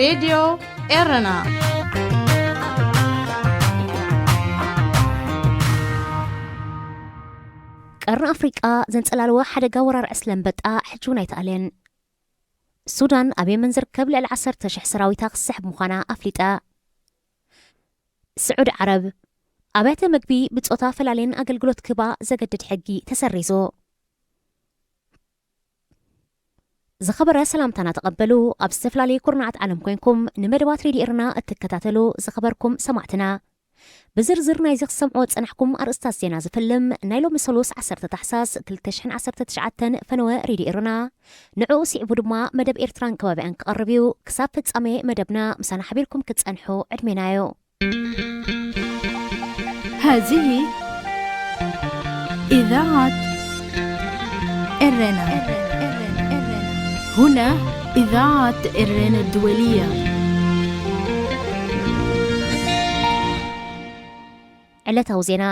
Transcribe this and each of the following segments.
ሬድዮ ኤረና። ቀርኒ ኣፍሪቃ ዘንጸላለወ ሓደጋ ወራር ዕስለ ኣንበጣ ሕጂ እውን ኣይተኣልየን። ሱዳን ኣብ የመን ዝርከብ ልዕሊ ዓሰርተ ሽሕ ሰራዊታ ክስሕብ ምዃና ኣፍሊጣ። ስዑዲ ዓረብ፣ ኣብያተ መግቢ ብጾታ ፈላልየን ኣገልግሎት ክህባ ዘገድድ ሕጊ ተሰሪዙ። ዝኸበረ ሰላምታና ተቐበሉ። ኣብ ዝተፈላለዩ ኩርናዓት ዓለም ኮይንኩም ንመደባት ሬድዮ ኤረና እትከታተሉ ዝኸበርኩም ሰማዕትና፣ ብዝርዝር ናይዚ ክሰምዕዎ ዝጸናሕኩም ኣርእስታት ዜና ዝፍልም ናይ ሎሚ ሰሉስ ዓሰርተ ታሕሳስ ክልተ ሽሕን ዓሰርተ ትሽዓተን ፈነወ ሬድዮ ኤረና። ንዕኡ ስዒቡ ድማ መደብ ኤርትራን ከባቢኣን ክቐርብ እዩ። ክሳብ ፍጻሜ መደብና ምሳና ሓቢርኩም ክትጸንሑ ዕድሜና እዩ። هذه إذاعة إرنا. هنا إذاعة إرنا الدولية. ዕለታዊ ዜና።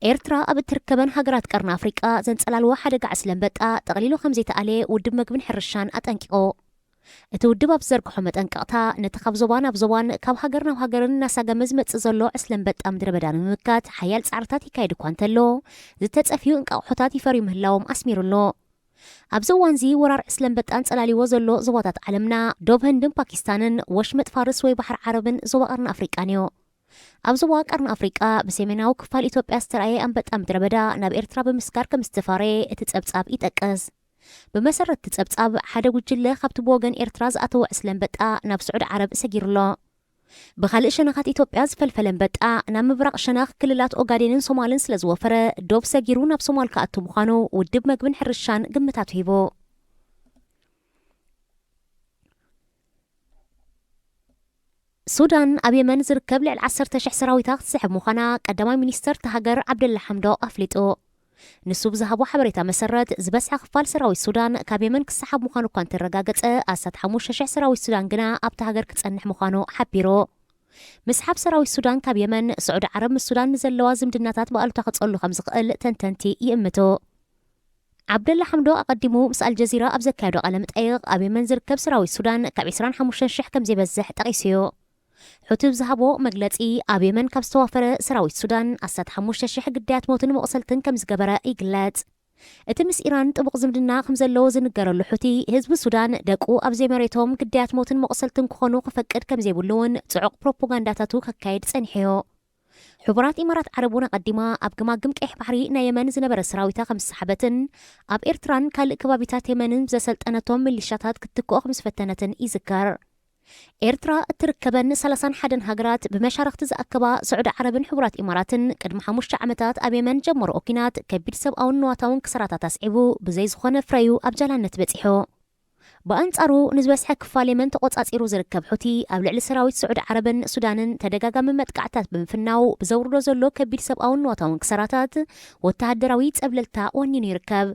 ኤርትራ ኣብ እትርከበን ሃገራት ቀርኒ ኣፍሪቃ ዘንጸላልዎ ሓደጋ ዕስለ ኣንበጣ ጠቕሊሉ ከም ዘይተኣልየ ውድብ መግብን ሕርሻን ኣጠንቂቑ። እቲ ውድብ ኣብ ዝዘርግሖ መጠንቀቕታ፣ ነቲ ካብ ዞባ ናብ ዞባን ካብ ሃገር ናብ ሃገርን እናሳገመ ዝመጽእ ዘሎ ዕስለ ኣንበጣ ምድረ በዳ ንምምካት ሓያል ጻዕርታት ይካየድ እኳ እንተሎ፣ ዝተጸፍዩ እንቃቑሖታት ይፈርዩ ምህላዎም ኣስሚሩ ኣሎ። ኣብዚ እዋንዚ ወራር ዕስለ ኣንበጣ ኣንጸላልይዎ ዘሎ ዞባታት ዓለምና፣ ዶብ ህንድን ፓኪስታንን፣ ወሽመጥ ፋርስ ወይ ባሕሪ ዓረብን ዞባ ቀርኒ ኣፍሪቃን እዩ። ኣብ ዞባ ቀርኒ ኣፍሪቃ ብሰሜናዊ ክፋል ኢትዮጵያ ዝተራእየ ኣንበጣ ምድረ በዳ ናብ ኤርትራ ብምስጋር ከም ዝተፋረየ እቲ ጸብጻብ ይጠቅስ። ብመሰረት እቲ ጸብጻብ፣ ሓደ ጉጅለ ካብቲ ብወገን ኤርትራ ዝኣተወ ዕስለ ኣንበጣ ናብ ስዑዲ ዓረብ ሰጊሩ ኣሎ። ብኻልእ ሸነኻት ኢትዮጵያ ዝፈልፈለ ኣንበጣ ናብ ምብራቕ ሸነኽ ክልላት ኦጋዴንን ሶማልን ስለ ዝወፈረ፣ ዶብ ሰጊሩ ናብ ሶማል ክኣቱ ምዃኑ ውድብ መግብን ሕርሻን ግምታቱ ሂቡ። ሱዳን ኣብ የመን ዝርከብ ልዕሊ ዓሰርተ ሽሕ ሰራዊታ ክትስሕብ ምዃና ቀዳማይ ሚኒስተር እታ ሃገር ዓብደላ ሓምዶቕ ኣፍሊጡ። ንሱ ብዝሃቦ ሓበሬታ መሰረት፣ ዝበዝሐ ክፋል ሰራዊት ሱዳን ካብ የመን ክሰሓብ ምዃኑ እኳ እንተረጋገጸ፣ ኣስታት ሓሙሽተ ሽሕ ሰራዊት ሱዳን ግና ኣብታ ሃገር ክጸንሕ ምዃኑ ሓቢሩ። ምስሓብ ሰራዊት ሱዳን ካብ የመን፣ ስዑዲ ዓረብ ምስ ሱዳን ንዘለዋ ዝምድናታት ብኣሉታ ክጸሉ ከም ዝኽእል ተንተንቲ ይእምቱ። ዓብደላ ሓምዶ ኣቐዲሙ ምስ ኣልጀዚራ ኣብ ዘካየዶ ቃለ መጠይቕ፣ ኣብ የመን ዝርከብ ሰራዊት ሱዳን ካብ ዕስራን ሓሙሽተን ሽሕ ከም ዘይበዝሕ ጠቒሱ እዩ። ሑቲ ብዝሃቦ መግለጺ፣ ኣብ የመን ካብ ዝተዋፈረ ሰራዊት ሱዳን ኣስታት ሓሙሽተ ሽሕ ግዳያት ሞትን መቑሰልትን ከም ዝገበረ ይግለጽ። እቲ ምስ ኢራን ጥቡቕ ዝምድና ከም ዘለዎ ዝንገረሉ ሑቲ፣ ህዝቢ ሱዳን ደቁ ኣብ ዘይመሬቶም ግዳያት ሞትን መቑሰልትን ክኾኑ ክፈቅድ ከም ዘይብሉ እውን ጽዑቕ ፕሮፓጋንዳታቱ ከካይድ ጸኒሑ እዩ። ሕቡራት ኢማራት ዓረብ እውን ኣቐዲማ ኣብ ገማግም ቀይሕ ባሕሪ ናይ የመን ዝነበረ ሰራዊታ ከም ዝሰሓበትን ኣብ ኤርትራን ካልእ ከባቢታት የመንን ብዘሰልጠነቶም ሚሊሻታት ክትትክኦ ከም ዝፈተነትን ይዝከር። ኤርትራ እትርከበን ሰላሳን ሓደን ሃገራት ብመሻርኽቲ ዝኣከባ ስዑዲ ዓረብን ሕቡራት ኢማራትን ቅድሚ ሓሙሽተ ዓመታት ኣብ የመን ጀመርኦ ኲናት ከቢድ ሰብኣውን ንዋታውን ክሳራታት ኣስዒቡ ብዘይ ዝኾነ ፍረዩ ኣብ ጃላነት በጺሑ። ብኣንጻሩ ንዝበዝሐ ክፋል የመን ተቖጻጺሩ ዝርከብ ሑቲ ኣብ ልዕሊ ሰራዊት ስዑዲ ዓረብን ሱዳንን ተደጋጋሚ መጥቃዕታት ብምፍናው ብዘውርዶ ዘሎ ከቢድ ሰብኣውን ንዋታውን ክሳራታት ወተሃደራዊ ጸብለልታ ወኒኑ ይርከብ።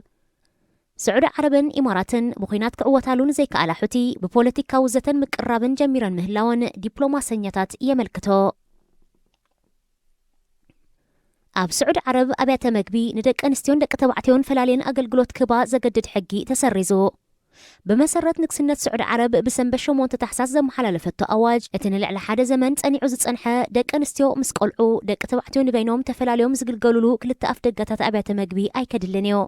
ስዑዲ ዓረብን ኢማራትን ብኹናት ክዕወታሉ ንዘይከኣላ ሑቲ ብፖለቲካዊ ዘተን ምቅርራብን ጀሚረን ምህላወን ዲፕሎማሰኛታት የመልክቶ። ኣብ ስዑዲ ዓረብ ኣብያተ መግቢ ንደቂ ኣንስትዮን ደቂ ተባዕትዮን ፈላልየን ኣገልግሎት ክህባ ዘገድድ ሕጊ ተሰሪዙ። ብመሰረት ንግስነት ስዑዲ ዓረብ ብሰንበት ሸሞንተ ታሕሳስ ዘመሓላለፈቶ ኣዋጅ፣ እቲ ንልዕሊ ሓደ ዘመን ጸኒዑ ዝጸንሐ ደቂ ኣንስትዮ ምስ ቆልዑ፣ ደቂ ተባዕትዮ ንበይኖም ተፈላልዮም ዝግልገሉሉ ክልተ ኣፍ ደጋታት ኣብያተ መግቢ ኣይከድልን እዩ።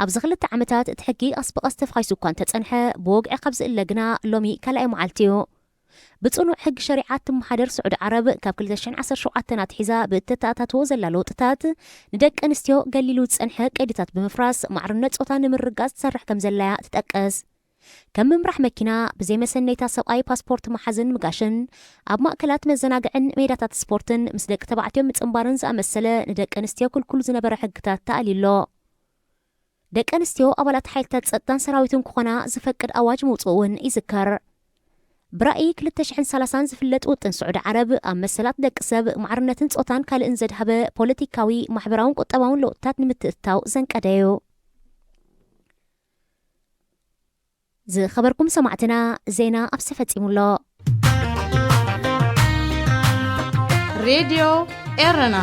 ኣብዚ ክልተ ዓመታት እቲ ሕጊ ቀስ ብቐስ ተፋኺሱ እኳ እንተጸንሐ፣ ብወግዒ ካብ ዝእለ ግና ሎሚ ካልኣይ መዓልቲ እዩ። ብጽኑዕ ሕጊ ሸሪዓ እትመሓደር ስዑዲ ዓረብ፣ ካብ ክልተ ሽሕን ዓሰርተ ሸውዓተን ኣትሒዛ ብእተተኣታትዎ ዘላ ለውጥታት፣ ንደቂ ኣንስትዮ ገሊሉ ዝጸንሐ ቀይድታት ብምፍራስ፣ ማዕርነት ጾታ ንምርግጋጽ ትሰርሕ ከም ዘላ'ያ ትጠቅስ። ከም ምምራሕ መኪና፣ ብዘይ መሰነይታ ሰብኣይ ፓስፖርት ምሓዝን ምጋሽን፣ ኣብ ማእከላት መዘናግዕን ሜዳታት ስፖርትን ምስ ደቂ ተባዕትዮ ምጽንባርን ዝኣመሰለ ንደቂ ኣንስትዮ ክልኩል ዝነበረ ሕግታት ተኣልዩ ኣሎ። ደቂ ኣንስትዮ ኣባላት ሓይልታት ጸጥታን ሰራዊትን ክኾና ዝፈቅድ ኣዋጅ ምውጽኡ እውን ይዝከር። ብራእይ ክልተ ሽሕን ሰላሳን ዝፍለጥ ውጥን ስዑዲ ዓረብ፣ ኣብ መሰላት ደቂ ሰብ፣ ማዕርነትን ጾታን ካልእን ዘድሃበ ፖለቲካዊ፣ ማሕበራውን ቁጠባውን ለውጥታት ንምትእትታው ዘንቀደ እዩ። ዝኸበርኩም ሰማዕትና፣ ዜና ኣብዚ ፈጺሙ ኣሎ። ሬድዮ ኤረና።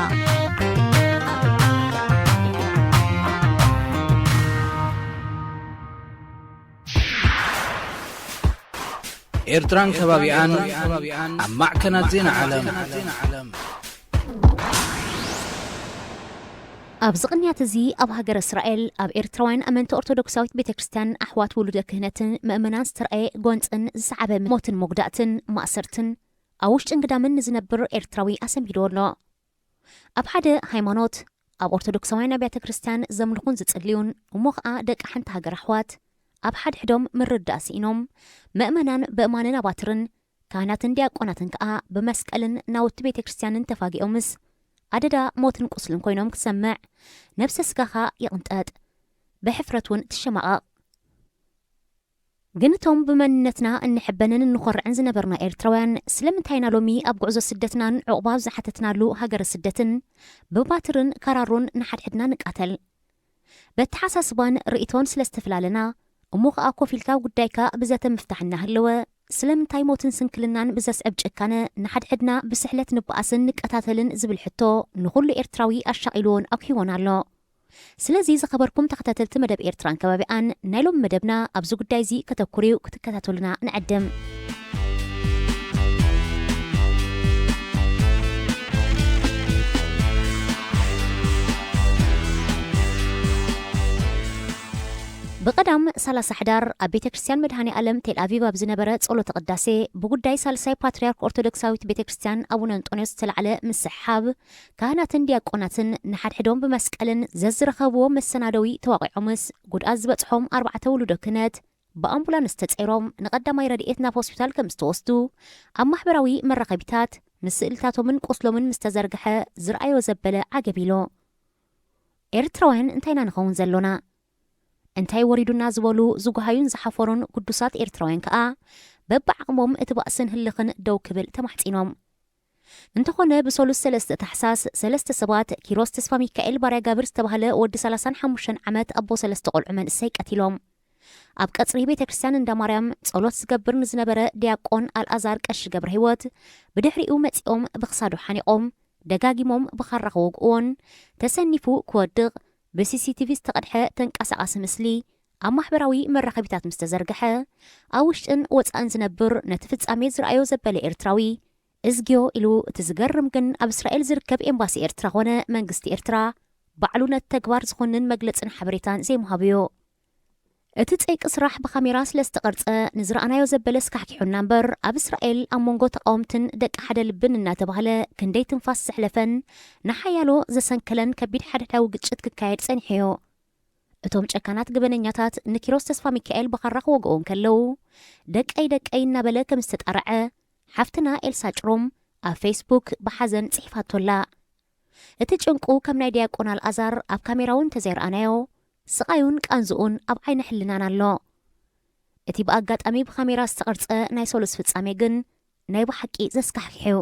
ኤርትራን ከባቢኣን ኣብ ማዕከናት ዜና ዓለም። ኣብዚ ቅንያት እዚ ኣብ ሃገረ እስራኤል ኣብ ኤርትራውያን ኣመንቲ ኦርቶዶክሳዊት ቤተ ክርስቲያን ኣሕዋት ውሉደ ክህነትን ምእመናን ዝተረኣየ ጎንጽን ዝሰዓበ ሞትን መጉዳእትን ማእሰርትን ኣብ ውሽጥን ግዳምን ንዝነብር ኤርትራዊ ኣሰንቢድዎ ኣሎ። ኣብ ሓደ ሃይማኖት ኣብ ኦርቶዶክሳውያን ኣብያተ ክርስቲያን ዘምልኹን ዝጽልዩን እሞ ኸኣ ደቂ ሓንቲ ሃገር ኣሕዋት ኣብ ሓድሕዶም ምርዳእ ስኢኖም ምእመናን በእማንን ኣባትርን ካህናትን ዲያቆናትን ከኣ ብመስቀልን ናውቲ ቤተ ክርስቲያንን ተፋጊኦምስ ኣደዳ ሞትን ቁስልን ኮይኖም ክትሰምዕ ነብሰ ስጋኻ ይቕንጠጥ፣ ብሕፍረት እውን ትሸማቐቕ። ግን እቶም ብመንነትና እንሕበንን እንኾርዕን ዝነበርና ኤርትራውያን ስለምንታይ ኢና ሎሚ ኣብ ጉዕዞ ስደትናን ዕቑባ ኣብ ዝሓተትናሉ ሃገረ ስደትን ብባትርን ካራሮን ንሓድሕድና ንቃተል? በተሓሳስባን ርእይቶን ስለ ዝተፈላለና እሞ ኸኣ ኮፍ ኢልካ ጉዳይካ ብዘተ ምፍታሕ እናሃለወ ስለምንታይ ሞትን ስንክልናን ብዘስዕብ ጭካነ ንሓድሕድና ብስሕለት ንበኣስን ንቀታተልን ዝብል ሕቶ ንኹሉ ኤርትራዊ ኣሻቒልዎን ኣኩሂዎን ኣሎ። ስለዚ ዝኸበርኩም ተኸታተልቲ መደብ ኤርትራን ከባቢኣን ናይ ሎም መደብና ኣብዚ ጉዳይ እዚ ከተኩር እዩ ክትከታተሉና ንዕድም። ብቐዳም ሰላሳ ሕዳር ኣብ ቤተ ክርስቲያን መድሃኔ ዓለም ቴል ኣቪቭ ኣብ ዝነበረ ጸሎተ ቅዳሴ ብጉዳይ ሳልሳይ ፓትርያርክ ኦርቶዶክሳዊት ቤተ ክርስቲያን ኣቡነ እንጦንዮስ ዝተላዕለ ምስሕሓብ ካህናትን ዲያቆናትን ንሓድሕዶም ብመስቀልን ዘዝረኸብዎ መሰናደዊ ተዋቒዖምስ ጉድኣት ዝበጽሖም ኣርባዕተ ውሉዶ ክህነት ብኣምቡላንስ ተጸይሮም ንቐዳማይ ረድኤት ናብ ሆስፒታል ከም ዝተወስዱ ኣብ ማሕበራዊ መራኸቢታት ምስእልታቶምን ቁስሎምን ምስ ተዘርግሐ ዝረኣዮ ዘበለ ዓገብ ኢሉ። ኤርትራውያን እንታይ ኢና ንኸውን ዘሎና? እንታይ ወሪዱና ዝበሉ ዝጉሃዩን ዝሓፈሩን ግዱሳት ኤርትራውያን ከኣ በብዓቕሞም እቲ ባእስን ህልኽን ደው ክብል ተማሕጺኖም። እንተኾነ ብሰሉስ ሰለስተ ታሕሳስ ሰለስተ ሰባት ኪሮስ ተስፋ ሚካኤል ባርያ ጋብር ዝተባህለ ወዲ ሰላሳን ሓሙሽተን ዓመት ኣቦ ሰለስተ ቆልዑ መንእሰይ ቀቲሎም። ኣብ ቀጽሪ ቤተ ክርስቲያን እንዳ ማርያም ጸሎት ዝገብር ንዝነበረ ዲያቆን ኣልኣዛር ቀሺ ገብረ ህይወት ብድሕሪኡ መጺኦም ብኽሳዱ ሓኒቖም ደጋጊሞም ብኻራ ክወግእዎን ተሰኒፉ ክወድቕ ብሲሲቲቪ ዝተቐድሐ ተንቀሳቓሲ ምስሊ ኣብ ማሕበራዊ መራኸቢታት ምስ ተዘርግሐ ኣብ ውሽጥን ወጻእን ዝነብር ነቲ ፍጻሜ ዝረኣዮ ዘበለ ኤርትራዊ እዝግዮ ኢሉ። እቲ ዝገርም ግን ኣብ እስራኤል ዝርከብ ኤምባሲ ኤርትራ ኾነ መንግስቲ ኤርትራ ባዕሉ ነቲ ተግባር ዝኾንን መግለጽን ሓበሬታን ዘይምሃቡዮ። እቲ ጸይቂ ስራሕ ብኻሜራ ስለ ዝተቐርጸ ንዝረኣናዮ ዘበለ ስካሕኪሑና እምበር ኣብ እስራኤል ኣብ መንጎ ተቓወምትን ደቂ ሓደ ልብን እናተባህለ ክንደይ ትንፋስ ዘሕለፈን ንሓያሎ ዘሰንከለን ከቢድ ሓድሕዳዊ ግጭት ክካየድ ጸኒሑዮ። እቶም ጨካናት ገበነኛታት ንኪሮስ ተስፋ ሚካኤል ብኻራ ክወግኡ እንከለዉ ደቀይ ደቀይ እናበለ ከም ዝተጣርዐ ሓፍትና ኤልሳ ጭሮም ኣብ ፌስቡክ ብሓዘን ጽሒፋቶላ። እቲ ጭንቁ ከም ናይ ዲያቆን ኣልኣዛር ኣብ ካሜራ እውን እንተዘይረኣናዮ ስቓዩን ቃንዝኡን ኣብ ዓይነ ሕልናና ኣሎ። እቲ ብኣጋጣሚ ብካሜራ ዝተቐርጸ ናይ ሰሉስ ፍጻሜ ግን ናይ ብሓቂ ዘስካሕኪሕዩ።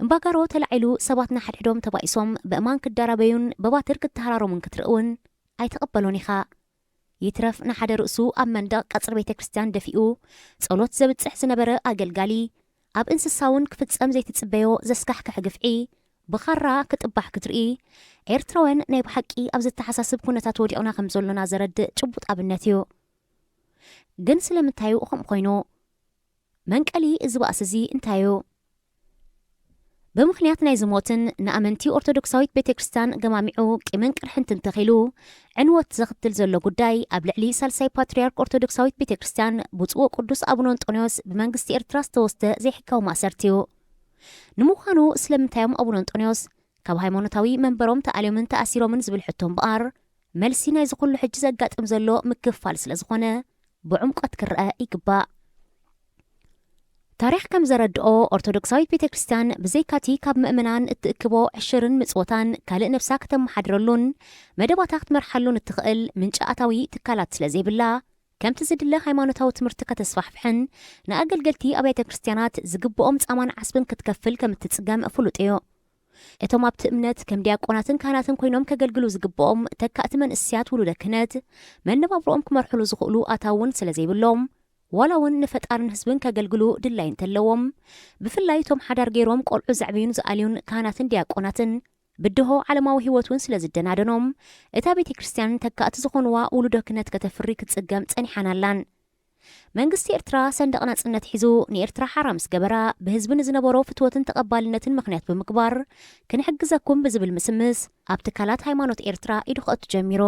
እምባጋሮ ተላዒሉ ሰባት ንሓድሕዶም ተባኢሶም ብእማን ክዳራበዩን ብባትር ክተሃራረሙን ክትርኢ እውን ኣይትቕበሎን ኢኻ። ይትረፍ ንሓደ ርእሱ ኣብ መንደቕ ቀጽሪ ቤተ ክርስቲያን ደፊኡ ጸሎት ዘብጽሕ ዝነበረ ኣገልጋሊ ኣብ እንስሳ እውን ክፍጸም ዘይትጽበዮ ዘስካሕክሕ ግፍዒ ብኻራ ክጥባሕ ክትርኢ ኤርትራውያን ናይ ብሓቂ ኣብ ዘተሓሳስብ ኩነታት ወዲቕና ከም ዘሎና ዘረድእ ጭቡጥ ኣብነት እዩ። ግን ስለምንታይ እዩ ከምኡ ኮይኑ? መንቀሊ እዚ ባእሲ እዚ እንታይ እዩ? ብምኽንያት ናይዚ ሞትን ንኣመንቲ ኦርቶዶክሳዊት ቤተ ክርስቲያን ገማሚዑ ቂምን ቅርሕንትን ተኺሉ ዕንወት ዘኽትል ዘሎ ጉዳይ ኣብ ልዕሊ ሳልሳይ ፓትርያርክ ኦርቶዶክሳዊት ቤተ ክርስቲያን ብፁዕ ወቅዱስ ኣቡነ እንጦንዮስ ብመንግስቲ ኤርትራ ዝተወስደ ዘይሕጋዊ ማእሰርቲ እዩ። ንምዃኑ ስለምንታይ እዮም ኣቡነ እንጦንዮስ ካብ ሃይማኖታዊ መንበሮም ተኣልዮምን ተኣሲሮምን ዝብል ሕቶ እምበኣር መልሲ ናይዚ ኩሉ ሕጂ ዘጋጥም ዘሎ ምክፍፋል ስለ ዝኾነ ብዕምቆት ክረኣ ይግባእ። ታሪኽ ከም ዘረድኦ ኦርቶዶክሳዊት ቤተ ክርስቲያን ብዘይካቲ ካብ ምእመናን እትእክቦ ዕሽርን ምጽወታን ካልእ ነብሳ ከተመሓድረሉን መደባታ ክትመርሓሉን እትኽእል ምንጪ ኣታዊ ትካላት ስለ ዘይብላ ከምቲ ዝድለ ሃይማኖታዊ ትምህርቲ ከተስፋሕፍሕን ንኣገልገልቲ ኣብያተ ክርስቲያናት ዝግብኦም ጻማን ዓስብን ክትከፍል ከም እትጽገም ፍሉጥ እዩ። እቶም ኣብቲ እምነት ከም ዲያቆናትን ካህናትን ኮይኖም ከገልግሉ ዝግብኦም ተካእቲ መንእሰያት ውሉደ ክህነት መነባብሮኦም ክመርሕሉ ዝኽእሉ ኣታዊ እውን ስለ ዘይብሎም ዋላ እውን ንፈጣርን ህዝብን ከገልግሉ ድላይ እንተለዎም ብፍላይ እቶም ሓዳር ገይሮም ቆልዑ ዘዕብዩን ዝኣልዩን ካህናትን ዲያቆናትን ብድሆ ዓለማዊ ህይወት እውን ስለ ዝደናደኖም እታ ቤተ ክርስቲያን ተካእቲ ዝኾንዋ ውሉደ ክህነት ከተፍሪ ክትጽገም ጸኒሓን ኣላን። መንግስቲ ኤርትራ ሰንደቕ ናጽነት ሒዙ ንኤርትራ ሓራ ምስ ገበራ፣ ብህዝቢ ንዝነበሮ ፍትወትን ተቐባልነትን ምኽንያት ብምግባር፣ ክንሕግዘኩም ብዝብል ምስምስ ኣብ ትካላት ሃይማኖት ኤርትራ ኢዱ ክኣቱ ጀሚሩ።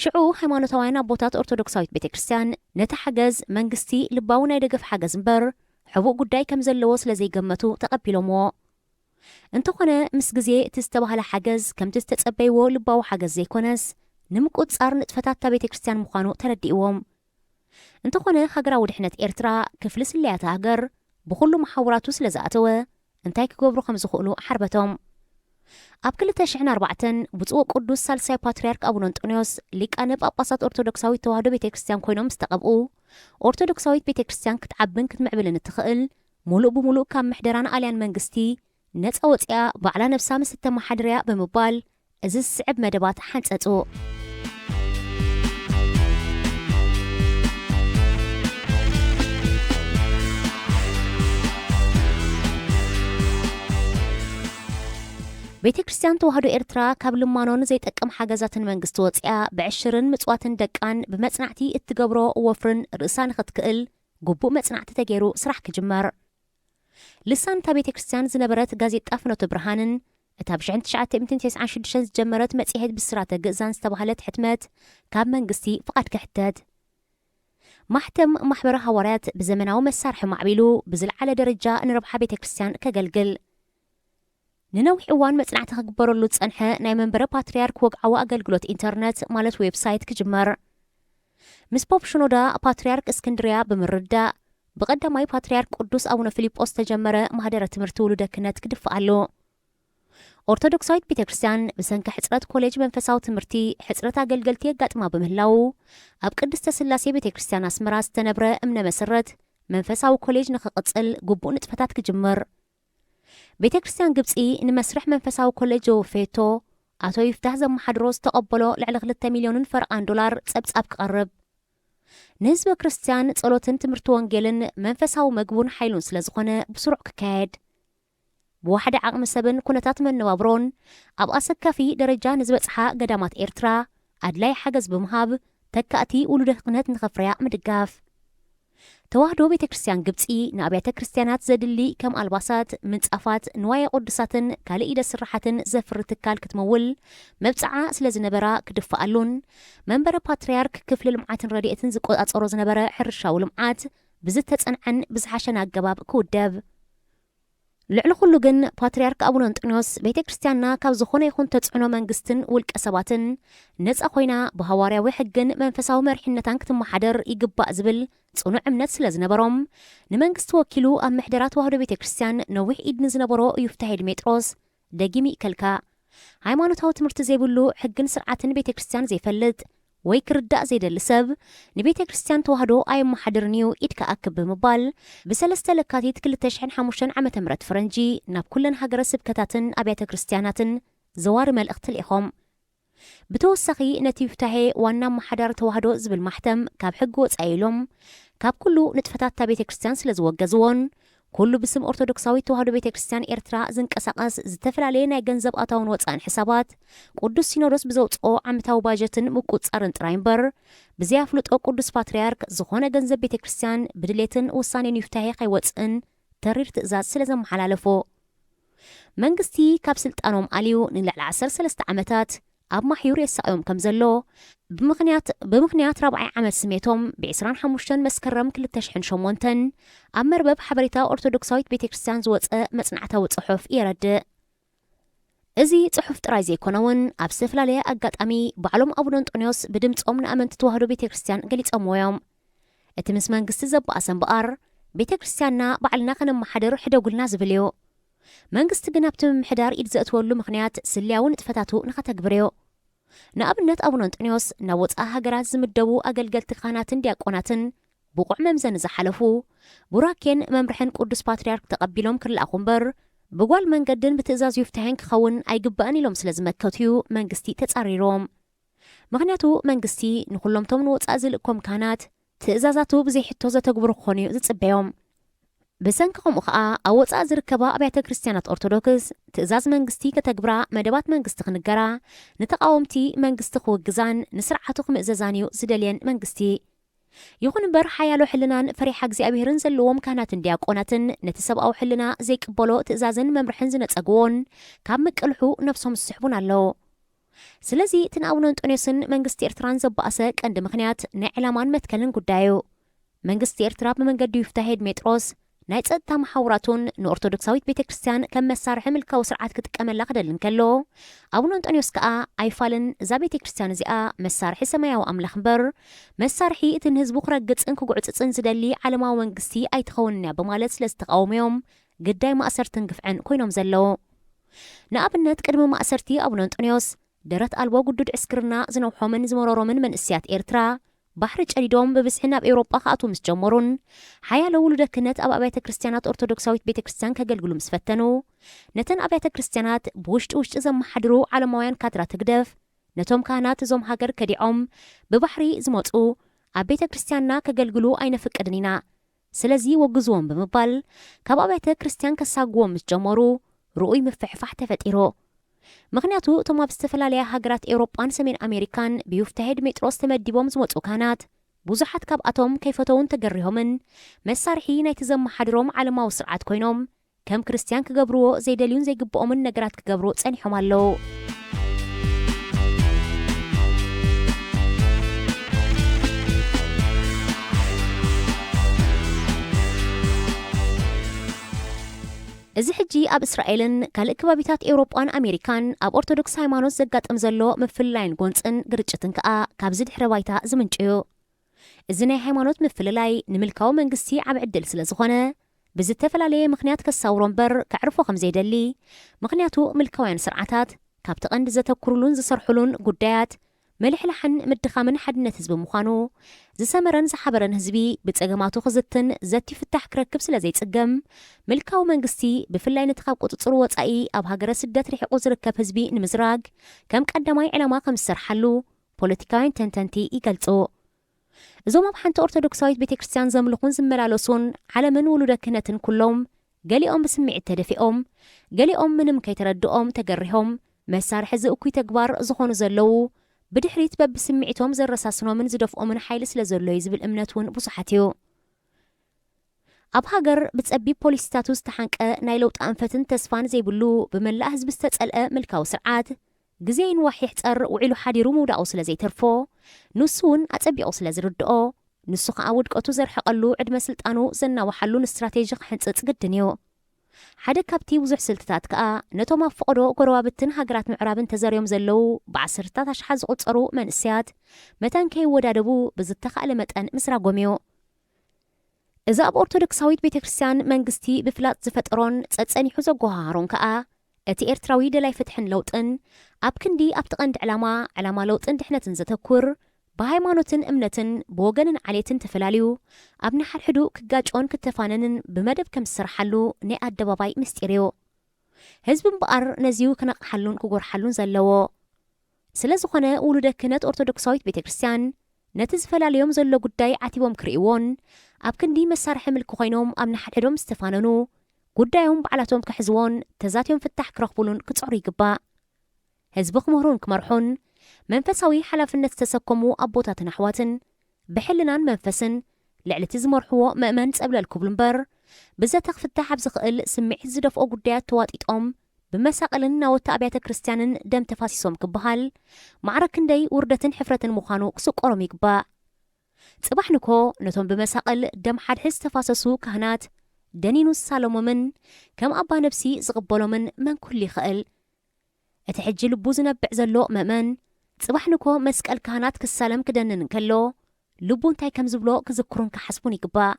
ሽዑ ሃይማኖታውያን ኣቦታት ኦርቶዶክሳዊት ቤተ ክርስቲያን ነቲ ሓገዝ መንግስቲ ልባዊ ናይ ደገፍ ሓገዝ እምበር ሕቡእ ጉዳይ ከም ዘለዎ ስለ ዘይገመቱ ተቐቢሎምዎ። እንተኾነ ምስ ግዜ እቲ ዝተባህለ ሓገዝ ከምቲ ዝተጸበይዎ ልባዊ ሓገዝ ዘይኮነስ ንምቁጽጻር ንጥፈታት እታ ቤተ ክርስቲያን ምዃኑ ተረዲእዎም። እንተኾነ ሃገራዊ ድሕነት ኤርትራ ክፍሊ ስለያታ ሃገር ብኹሉ መሓውራቱ ስለ ዝኣተወ እንታይ ክገብሩ ከም ዝኽእሉ ሓርበቶም። ኣብ ክልተ ሽሕን ኣርባዕተን ብፁዕ ወቅዱስ ሳልሳይ ፓትርያርክ ኣቡነ እንጦንዮስ ሊቃነ ጳጳሳት ኦርቶዶክሳዊት ተዋህዶ ቤተ ክርስቲያን ኮይኖም ምስ ተቐብኡ፣ ኦርቶዶክሳዊት ቤተ ክርስቲያን ክትዓብን ክትምዕብልን እትኽእል፣ ሙሉእ ብሙሉእ ካብ ምሕደራ ንኣልያን መንግስቲ ነጻ ወጺኣ ባዕላ ነብሳ ምስ እተመሓድርያ ብምባል፣ እዚ ዝስዕብ መደባት ሓንጸጹ። ቤተ ክርስቲያን ተዋህዶ ኤርትራ ካብ ልማኖን ዘይጠቅም ሓገዛትን መንግስቲ ወጺኣ ብዕሽርን ምጽዋትን ደቃን ብመጽናዕቲ እትገብሮ ወፍርን ርእሳ ንኽትክእል ግቡእ መጽናዕቲ ተገይሩ ስራሕ ክጅመር። ልሳን እታ ቤተ ክርስቲያን ዝነበረት ጋዜጣ ፍኖተ ብርሃንን እታ ብ ሽሕን ትሽዓተ ሚእትን ተስዓን ሽዱሽተን ዝጀመረት መጽሔት ብስራተ ግእዛን ዝተባህለት ሕትመት ካብ መንግስቲ ፍቓድ ክሕተት። ማሕተም ማሕበረ ሃዋርያት ብዘመናዊ መሳርሒ ማዕቢሉ ብዝለዓለ ደረጃ ንረብሓ ቤተ ክርስቲያን ከገልግል። ንነዊሕ እዋን መጽናዕቲ ክግበረሉ ዝጸንሐ ናይ መንበረ ፓትርያርክ ወግዓዊ ኣገልግሎት ኢንተርነት ማለት ዌብሳይት ክጅመር። ምስ ፖፕ ሽኖዳ ፓትርያርክ እስክንድርያ ብምርዳእ ብቐዳማይ ፓትርያርክ ቅዱስ ኣቡነ ፊልጶስ ዝተጀመረ ማህደረ ትምህርቲ ውሉደ ክህነት ክድፋእ ኣሎ። ኦርቶዶክሳዊት ቤተ ክርስቲያን ብሰንኪ ሕጽረት ኮሌጅ መንፈሳዊ ትምህርቲ ሕጽረት ኣገልገልቲ የጋጥማ ብምህላዉ ኣብ ቅድስተ ስላሴ ቤተ ክርስቲያን ኣስመራ ዝተነብረ እምነ መሰረት መንፈሳዊ ኮሌጅ ንኽቕጽል ግቡእ ንጥፈታት ክጅምር። ቤተ ክርስቲያን ግብጺ ንመስርሕ መንፈሳዊ ኮሌጅ ዘወፈየቶ ኣቶ ይፍታህ ዘመሓድሮ ዝተቐበሎ ልዕሊ ክልተ ሚልዮንን ፈረቓን ዶላር ጸብጻብ ክቐርብ። ንህዝበ ክርስቲያን ጸሎትን ትምህርቲ ወንጌልን መንፈሳዊ መግቡን ሓይሉን ስለ ዝኾነ ብስሩዕ ክካየድ። ብዋሕዲ ዓቕሚ ሰብን ኩነታት መነባብሮን ኣብ ኣሰካፊ ደረጃ ንዝበጽሓ ገዳማት ኤርትራ ኣድላይ ሓገዝ ብምሃብ ተካእቲ ውሉደ ክህነት ንኸፍርያ ምድጋፍ። ተዋህዶ ቤተ ክርስቲያን ግብጺ ንኣብያተ ክርስቲያናት ዘድሊ ከም ኣልባሳት፣ ምንጻፋት፣ ንዋየ ቅዱሳትን ካልእ ኢደ ስራሓትን ዘፍሪ ትካል ክትምውል መብጽዓ ስለ ዝነበራ ክድፍኣሉን መንበረ ፓትርያርክ ክፍሊ ልምዓትን ረድኤትን ዝቆጻጸሮ ዝነበረ ሕርሻዊ ልምዓት ብዝተጸንዐን ብዝሓሸን ኣገባብ ክውደብ። ልዕሊ ኩሉ ግን ፓትርያርክ ኣቡነ እንጦንዮስ ቤተ ክርስቲያንና ካብ ዝኾነ ይኹን ተጽዕኖ መንግስትን ውልቀ ሰባትን ነጻ ኮይና ብሃዋርያዊ ሕግን መንፈሳዊ መሪሕነታን ክትመሓደር ይግባእ ዝብል ጽኑዕ እምነት ስለ ዝነበሮም ንመንግስቲ ወኪሉ ኣብ ምሕደራ ተዋህዶ ቤተ ክርስቲያን ነዊሕ ኢድ ንዝነበሮ ዩፍታሄ ድሜጥሮስ ደጊም ይእከልካ። ሃይማኖታዊ ትምህርቲ ዘይብሉ ሕግን ስርዓትን ቤተ ክርስቲያን ዘይፈልጥ ወይ ክርዳእ ዘይደሊ ሰብ ንቤተ ክርስቲያን ተዋህዶ ኣየመሓድርን እዩ ኢድካ ኣክብ ብምባል ብሰለስተ ለካቲት ክልተ ሽሕን ሓሙሽተን ዓመተ ምህረት ፈረንጂ ናብ ኩለን ሃገረ ስብከታትን ኣብያተ ክርስቲያናትን ዘዋሪ መልእኽቲ ልኢኾም። ብተወሳኺ ነቲ ዩፍታሄ ዋና ኣመሓዳሪ ተዋህዶ ዝብል ማሕተም ካብ ሕጊ ወጻኢ ኢሎም ካብ ኩሉ ንጥፈታት እታ ቤተ ክርስቲያን ስለ ዝወገዝዎን ኩሉ ብስም ኦርቶዶክሳዊት ተዋህዶ ቤተ ክርስቲያን ኤርትራ ዝንቀሳቐስ ዝተፈላለየ ናይ ገንዘብ ኣታውን ወጻእን ሕሳባት ቅዱስ ሲኖዶስ ብዘውጽኦ ዓመታዊ ባጀትን ምቁጽጻርን ጥራይ እምበር ብዘይ ኣፍልጦ ቅዱስ ፓትርያርክ ዝኾነ ገንዘብ ቤተ ክርስቲያን ብድሌትን ውሳኔን ዩፍታሄ ከይወጽእን ተሪር ትእዛዝ ስለ ዘመሓላለፎ መንግስቲ ካብ ስልጣኖም ኣልዩ ንልዕሊ ዓሰርተ ሰለስተ ዓመታት ኣብ ማሕዩር የሳቕዮም ከም ዘሎ ብምኽንያት ራብዓይ ዓመት ስሜቶም ብ25 መስከረም ክልተ ሽሕን ሸሞንተን ኣብ መርበብ ሓበሬታ ኦርቶዶክሳዊት ቤተ ክርስቲያን ዝወጸ መጽናዕታዊ ጽሑፍ የረድእ። እዚ ጽሑፍ ጥራይ ዘይኮነ እውን ኣብ ዝተፈላለየ ኣጋጣሚ ባዕሎም ኣቡነ እንጦንዮስ ብድምጾም ንኣመንቲ ተዋህዶ ቤተ ክርስቲያን ገሊጾምዎ እዮም። እቲ ምስ መንግስቲ ዘበኣሰ እምበኣር ቤተ ክርስቲያንና ባዕልና ከነመሓድር ሕደጉልና ዝብል እዩ። መንግስቲ ግን ኣብቲ ምምሕዳር ኢድ ዘእትወሉ ምኽንያት ስልያዊ ንጥፈታቱ ንኸተግብር እዩ። ንኣብነት ኣቡነ እንጦንዮስ ናብ ወጻኢ ሃገራት ዝምደቡ ኣገልገልቲ ካህናትን ዲያቆናትን ብቑዕ መምዘኒ ዝሓለፉ ቡራኬን መምርሕን ቅዱስ ፓትርያርክ ተቐቢሎም ክለኣኹ እምበር ብጓል መንገድን ብትእዛዝ ዩፍታሄን ክኸውን ኣይግባእን ኢሎም ስለ ዝመከቱ እዩ መንግስቲ ተጻሪርዎም። ምኽንያቱ መንግስቲ ንኹሎምቶም ንወጻኢ ዝልእኮም ካህናት ትእዛዛቱ ብዘይሕቶ ዘተግብሩ ክኾኑ እዩ ዝጽበዮም። ብሰንኪ ከምኡ ከኣ ኣብ ወጻኢ ዝርከባ ኣብያተ ክርስቲያናት ኦርቶዶክስ ትእዛዝ መንግስቲ ከተግብራ መደባት መንግስቲ ክንገራ ንተቃወምቲ መንግስቲ ክውግዛን ንስርዓቱ ክምእዘዛን እዩ ዝደልየን መንግስቲ። ይኹን እምበር ሓያሎ ሕልናን ፈሪሓ እግዚኣብሄርን ዘለዎም ካህናትን ዲያቆናትን ነቲ ሰብኣዊ ሕልና ዘይቅበሎ ትእዛዝን መምርሕን ዝነጸግዎን ካብ ምቅልሑ ነፍሶም ዝስሕቡን ኣለዉ። ስለዚ እቲ ንኣቡነ እንጦንዮስን መንግስቲ ኤርትራን ዘባእሰ ቀንዲ ምኽንያት ናይ ዕላማን መትከልን ጉዳይ እዩ። መንግስቲ ኤርትራ ብመንገዲ ዩፍታሄ ድሜጥሮስ ናይ ጸጥታ መሓውራቱን ንኦርቶዶክሳዊት ቤተ ክርስቲያን ከም መሳርሒ ምልካዊ ስርዓት ክጥቀመላ ክደሊ እንከሎ፣ ኣቡነ እንጦንዮስ ከኣ ኣይፋልን፣ እዛ ቤተ ክርስቲያን እዚኣ መሳርሒ ሰማያዊ ኣምላኽ እምበር መሳርሒ እቲ ንህዝቡ ክረግጽን ክጉዕጽጽን ዝደሊ ዓለማዊ መንግስቲ ኣይትኸውንን እያ ብማለት ስለ ዝተቃወሙዮም ግዳይ ማእሰርትን ግፍዕን ኮይኖም ዘለዉ። ንኣብነት ቅድሚ ማእሰርቲ ኣቡነ እንጦንዮስ ደረት ኣልቦ ግዱድ ዕስክርና ዝነውሖምን ዝመረሮምን መንእስያት ኤርትራ ባሕሪ ጨዲዶም ብብዝሒ ናብ ኤውሮጳ ክኣትዉ ምስ ጀመሩን ሓያሎ ውሉደ ክህነት ኣብ ኣብያተ ክርስቲያናት ኦርቶዶክሳዊት ቤተ ክርስቲያን ከገልግሉ ምስ ፈተኑ፣ ነተን ኣብያተ ክርስቲያናት ብውሽጢ ውሽጢ ዘመሓድሩ ዓለማውያን ካድራት ህግደፍ ነቶም ካህናት እዞም ሃገር ከዲዖም ብባሕሪ ዝመጹ ኣብ ቤተ ክርስቲያንና ከገልግሉ ኣይነፍቅድን ኢና፣ ስለዚ ወግዝዎም ብምባል ካብ ኣብያተ ክርስቲያን ከሳግዎም ምስ ጀመሩ ርኡይ ምፍሕፋሕ ተፈጢሩ። ምኽንያቱ እቶም ኣብ ዝተፈላለያ ሃገራት ኤውሮጳን ሰሜን ኣሜሪካን ብዩፍታሄ ድሜጥሮስ ተመዲቦም ዝመጹ ካህናት ብዙሓት ካብኣቶም ከይፈተውን ተገሪሆምን መሳርሒ ናይቲ ዘመሓድሮም ዓለማዊ ስርዓት ኮይኖም ከም ክርስትያን ክገብርዎ ዘይደልዩን ዘይግብኦምን ነገራት ክገብሩ ጸኒሖም ኣለዉ። እዚ ሕጂ ኣብ እስራኤልን ካልእ ከባቢታት ኤውሮጳን ኣሜሪካን ኣብ ኦርቶዶክስ ሃይማኖት ዘጋጥም ዘሎ ምፍልላይን ጎንጽን ግርጭትን ከኣ ካብዚ ድሕረ ባይታ ዝምንጭ እዩ። እዚ ናይ ሃይማኖት ምፍልላይ ንምልካዊ መንግስቲ ዓቢ ዕድል ስለ ዝኾነ፣ ብዝተፈላለየ ምኽንያት ከሳውሮ እምበር ከዕርፎ ከም ዘይደሊ፣ ምኽንያቱ ምልካውያን ስርዓታት ካብቲ ቀንዲ ዘተኩሩሉን ዝሰርሑሉን ጉዳያት ምልሕላሕን ምድኻምን ሓድነት ህዝቢ ምዃኑ፣ ዝሰመረን ዝሓበረን ህዝቢ ብጸገማቱ ክዝትን ዘቲ ፍታሕ ክረክብ ስለ ዘይጽገም፣ ምልካዊ መንግስቲ ብፍላይ ነቲ ካብ ቁጽጽሩ ወጻኢ ኣብ ሃገረ ስደት ርሒቑ ዝርከብ ህዝቢ ንምዝራግ ከም ቀዳማይ ዕላማ ከም ዝሰርሓሉ ፖለቲካውያን ተንተንቲ ይገልጹ። እዞም ኣብ ሓንቲ ኦርቶዶክሳዊት ቤተ ክርስቲያን ዘምልኹን ዝመላለሱን ዓለምን ውሉደ ክህነትን ኩሎም፣ ገሊኦም ብስምዒት ተደፊኦም፣ ገሊኦም ምንም ከይተረድኦም ተገሪሆም፣ መሳርሒ እዚ እኩይ ተግባር ዝኾኑ ዘለዉ፣ ብድሕሪት በብስምዒቶም ዘረሳስኖምን ዝደፍኦምን ሓይሊ ስለ ዘሎ እዩ ዝብል እምነት እውን ብዙሓት እዩ። ኣብ ሃገር ብጸቢብ ፖሊሲታቱ ዝተሓንቀ ናይ ለውጢ ኣንፈትን ተስፋን ዘይብሉ ብመላእ ህዝቢ ዝተጸልአ ምልካዊ ስርዓት፣ ግዜ ይንዋሕ ይሕጸር ውዒሉ ሓዲሩ ምውዳቑ ስለ ዘይተርፎ፣ ንሱ እውን ኣጸቢቑ ስለ ዝርድኦ፣ ንሱ ኸኣ ውድቀቱ ዘርሕቐሉ ዕድመ ስልጣኑ ዘናውሓሉን ስትራቴጂ ክሕንጽጽ ግድን እዩ። ሓደ ካብቲ ብዙሕ ስልትታት ከኣ ነቶም ኣብ ፈቐዶ ጎረባብትን ሃገራት ምዕራብን ተዘርዮም ዘለዉ ብዓሰርታት ኣሽሓት ዝቑጸሩ መንእሰያት መታን ከይወዳደቡ ብዝተኻእለ መጠን ምስራጎም እዩ። እዚ ኣብ ኦርቶዶክሳዊት ቤተ ክርስቲያን መንግስቲ ብፍላጥ ዝፈጠሮን ጸጸኒሑ ዘጓሃሃሮን ከኣ እቲ ኤርትራዊ ደላይ ፍትሕን ለውጥን ኣብ ክንዲ ኣብቲ ቀንዲ ዕላማ፣ ዕላማ ለውጥን ድሕነትን ዘተኩር፣ ብሃይማኖትን እምነትን ብወገንን ዓሌትን ተፈላልዩ ኣብ ንሓድሕዱ ክጋጮን ክተፋነንን ብመደብ ከም ዝሰርሓሉ ናይ ኣደባባይ ምስጢር እዩ። ህዝቢ እምበኣር ነዚዩ ክነቕሓሉን ክጎርሓሉን ዘለዎ። ስለ ዝኾነ ውሉደ ክህነት ኦርቶዶክሳዊት ቤተ ክርስቲያን ነቲ ዝፈላልዮም ዘሎ ጉዳይ ዓቲቦም ክርእይዎን ኣብ ክንዲ መሳርሒ ምልኪ ኮይኖም ኣብ ንሓድሕዶም ዝተፋነኑ ጉዳዮም ባዕላቶም ክሕዝዎን ተዛትዮም ፍታሕ ክረኽቡሉን ክጽዕሩ ይግባእ። ህዝቢ ክምህሩን ክመርሑን መንፈሳዊ ሓላፍነት ዝተሰከሙ ኣቦታትን ኣሕዋትን ብሕልናን መንፈስን ልዕሊ እቲ ዝመርሕዎ ምእመን ጸብለል ክብሉ እምበር፣ ብዘተ ክፍታሕ ኣብ ዝኽእል ስምዒት ዝደፍኦ ጉዳያት ተዋጢጦም ብመሳቕልን ናወቲ ኣብያተ ክርስቲያንን ደም ተፋሲሶም ክበሃል ማዕረ ክንደይ ውርደትን ሕፍረትን ምዃኑ ክስቆሮም ይግባእ። ጽባሕ ንኮ ነቶም ብመሳቕል ደም ሓድሕድ ዝተፋሰሱ ካህናት ደኒኑ ዝሳለሞምን ከም ኣባ ነብሲ ዝቕበሎምን መን ክህሉ ይኽእል? እቲ ሕጂ ልቡ ዝነብዕ ዘሎ ምእመን፣ ጽባሕ ንኮ መስቀል ካህናት ክሳለም ክደንን እንከሎ፣ ልቡ እንታይ ከም ዝብሎ ክዝክሩን ክሓስቡን ይግባእ።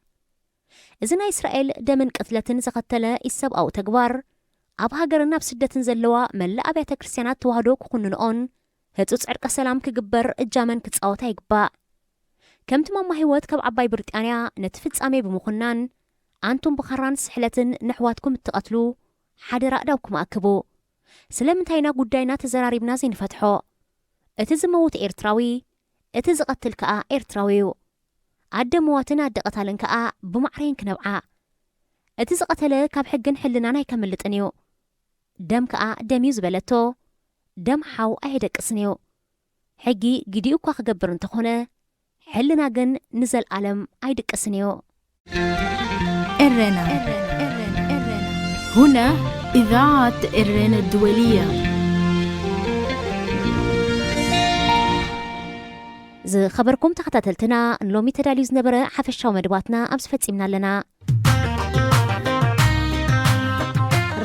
እዚ ናይ እስራኤል ደምን ቅትለትን ዘኸተለ ኢሰብኣዊ ተግባር፣ ኣብ ሃገርን ኣብ ስደትን ዘለዋ መላእ ኣብያተ ክርስቲያናት ተዋህዶ ክኹንንኦን ህጹጽ ዕርቀ ሰላም ክግበር እጃመን ክጻወታ ይግባእ። ከምቲ ማማ ህይወት ካብ ዓባይ ብሪጣንያ ነቲ ፍጻሜ ብምኹናን፣ ኣንቱም ብኻራን ስሕለትን ነሕዋትኩም እትቐትሉ፣ ሓደራ ኣእዳውኩም ኣክቡ። ስለምንታይ ኢና ጉዳይና ተዘራሪብና ዘይንፈትሖ? እቲ ዝመውት ኤርትራዊ፣ እቲ ዝቐትል ከኣ ኤርትራዊ እዩ። ኣደ ምዋትን ኣደ ቀታልን ከኣ ብማዕረየን ክነብዓ። እቲ ዝቐተለ ካብ ሕግን ሕልናን ኣይከምልጥን እዩ። ደም ከኣ ደም እዩ ዝበለቶ፣ ደም ሓው ኣየደቅስን እዩ። ሕጊ ግዲኡ እኳ ክገብር እንተኾነ፣ ሕልና ግን ንዘልኣለም ኣይድቅስን እዩ። إرنا هنا إذاعة إرنا الدولية. ዝኸበርኩም ተኸታተልትና፣ ንሎሚ ተዳልዩ ዝነበረ ሓፈሻዊ መድባትና ኣብዚ ፈጺምና ኣለና።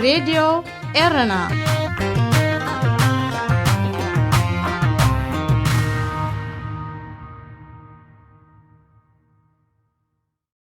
ሬድዮ ኤረና